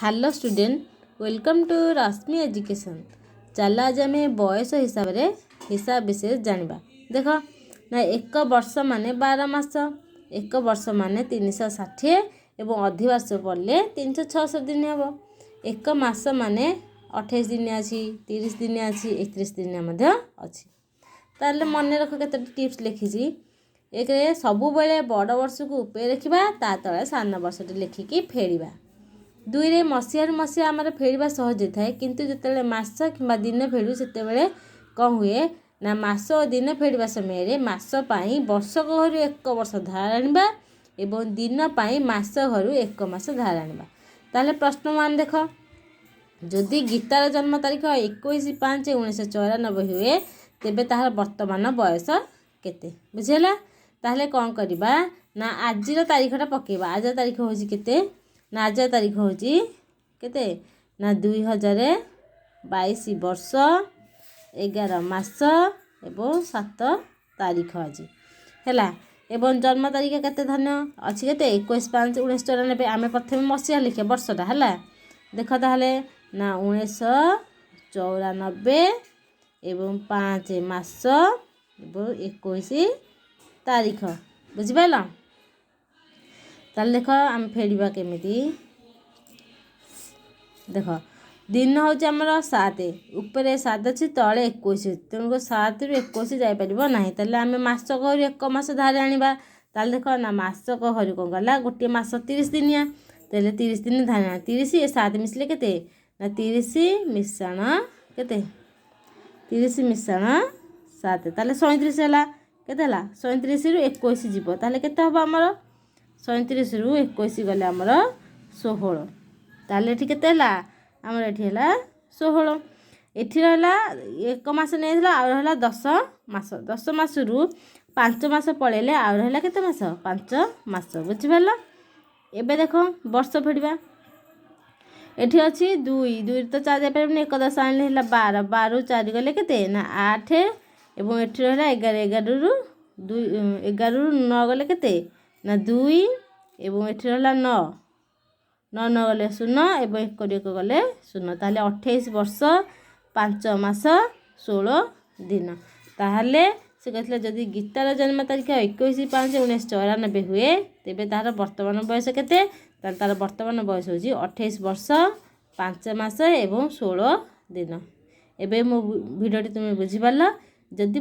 Hello student, welcome to Rashmi Education. ଚାଲ, ଆଜି ଆମେ ବୟସ ହିସାବରେ ହିସାବ ବିଷୟରେ ଜାଣିବା। ଦେଖ ନା, ଏକ ବର୍ଷ ମାନେ 12 ମାସ, ଏକ ବର୍ଷ ମାନେ 360 ଏବଂ ଅଧିବାର୍ଷ ପଡ଼ିଲେ 366 ଦିନ ହେବ। ଏକ ମାସ ମାନେ 28 ଦିନ ଅଛି, 30 ଦିନ ଅଛି, 31 ଦିନ ମଧ୍ୟ ଅଛି। ତାହେଲେ ମନେ ରଖ, କେତୋଟି ଟିପ୍ସ ଲେଖିଛି। ଏକରେ, ସବୁବେଳେ ବଡ଼ ବର୍ଷକୁ ଉପରେ ରଖିବା, ତା ତଳେ ସାନ ବର୍ଷଟି ଲେଖିକି ଫେଡ଼ିବା। ଦୁଇରେ, ମସିହାରୁ ମସିହା ଆମର ଫେଡ଼ିବା ସହଜ ହୋଇଥାଏ, କିନ୍ତୁ ଯେତେବେଳେ ମାସ କିମ୍ବା ଦିନ ଫେଡ଼ୁ, ସେତେବେଳେ କ'ଣ ହୁଏ ନା, ମାସ ଓ ଦିନ ଫେଡ଼ିବା ସମୟରେ ମାସ ପାଇଁ ବର୍ଷକ ଘରୁ ଏକ ବର୍ଷ ଧାର ଆଣିବା ଏବଂ ଦିନ ପାଇଁ ମାସ ଘରୁ ଏକ ମାସ ଧାର ଆଣିବା। ତାହେଲେ ପ୍ରଶ୍ନମାନ ଦେଖ। ଯଦି ଗୀତାର ଜନ୍ମ ତାରିଖ 21/5/1994 ହୁଏ, ତେବେ ତାହାର ବର୍ତ୍ତମାନ ବୟସ କେତେ? ବୁଝିହେଲା? ତାହେଲେ କ'ଣ କରିବା ନା, ଆଜିର ତାରିଖଟା ପକାଇବା। ଆଜିର ତାରିଖ ହେଉଛି କେତେ ନା, ଆଜିର ତାରିଖ ହେଉଛି କେତେ ନା, 2022 ବର୍ଷ 11 ମାସ ଏବଂ 7 ତାରିଖ ଆଜି ହେଲା। ଏବଂ ଜନ୍ମ ତାରିଖ କେତେ ଧନ୍ୟ ଅଛି? କେତେ? 21/5/1994। ଆମେ ପ୍ରଥମେ ମସିହା ଲେଖିବା, ବର୍ଷଟା ହେଲା। ଦେଖ ତାହେଲେ ନା, 1994 ଏବଂ 5 ମାସ ଏବଂ 21 ତାରିଖ। ବୁଝିପାରିଲ? ତାହେଲେ ଦେଖ, ଆମେ ଫେଡ଼ିବା କେମିତି। ଦେଖ, ଦିନ ହେଉଛି ଆମର 7, ଉପରେ 7 ଅଛି, ତଳେ 21 ଅଛି। ତେଣୁ 7ରୁ 21 ଯାଇପାରିବ ନାହିଁ। ତାହେଲେ ଆମେ ମାସକ ଘରୁ ଏକ ମାସ ଧାରେ ଆଣିବା। ତାହେଲେ ଦେଖ ନା, ମାସକ ଘରୁ କ'ଣ କଲା? ଗୋଟିଏ ମାସ 30 ଦିନିଆ। ତାହେଲେ 30 ଦିନ ଧାରେ ଆଣିବା। 30 ଏ 7 ମିଶିଲେ କେତେ ନା, 30 ମିଶାଣ କେତେ? 30 ମିଶାଣ 7, ତାହେଲେ 37 ହେଲା। କେତେ ହେଲା? 37ରୁ 21 ଯିବ, ତାହେଲେ କେତେ ହେବ ଆମର? 37ରୁ 21 ଗଲେ ଆମର 16। ତାହେଲେ ଏଠି କେତେ ହେଲା ଆମର? ଏଠି ହେଲା 16। ଏଠି ରହିଲା ଏକ ମାସ ନେଇଥିଲା, ଆଉ ରହିଲା 10 ମାସ। 10 ମାସରୁ 5 ମାସ ପଳେଇଲେ ଆଉ ରହିଲା କେତେ ମାସ? 5 ମାସ। ବୁଝିପାରିଲ? ଏବେ ଦେଖ, ବର୍ଷ ଫେଡ଼ିବା। ଏଠି ଅଛି 2, 2ରେ ତ 4 ଯାଇପାରିବନି। ଏକ ଦଶ ଆଣିଲେ ହେଲା 12। 12ରୁ 4 ଗଲେ କେତେ ନା, 8। ଏବଂ ଏଠି ରହିଲା 11। 11ରୁ 2, 11ରୁ 9 ଗଲେ କେତେ ନା, 2। ଏବଂ ଏଠି ରହିଲା 9, 9 9 ଗଲେ 0 ଏବଂ 1ରୁ 1 ଗଲେ 0। ତାହେଲେ 28 ବର୍ଷ 5 ମାସ 16 ଦିନ। ତାହେଲେ ସେ କହିଥିଲା, ଯଦି ଗୀତାର ଜନ୍ମ ତାରିଖ 21/5/1994 ହୁଏ, ତେବେ ତାହାର ବର୍ତ୍ତମାନ ବୟସ କେତେ? ତାହେଲେ ତାର ବର୍ତ୍ତମାନ ବୟସ ହେଉଛି 28 ବର୍ଷ 5 ମାସ ଏବଂ 16 ଦିନ। ଏବେ ମୋ ଭିଡ଼ିଓଟି ତୁମେ ବୁଝିପାରିଲ? ଯଦି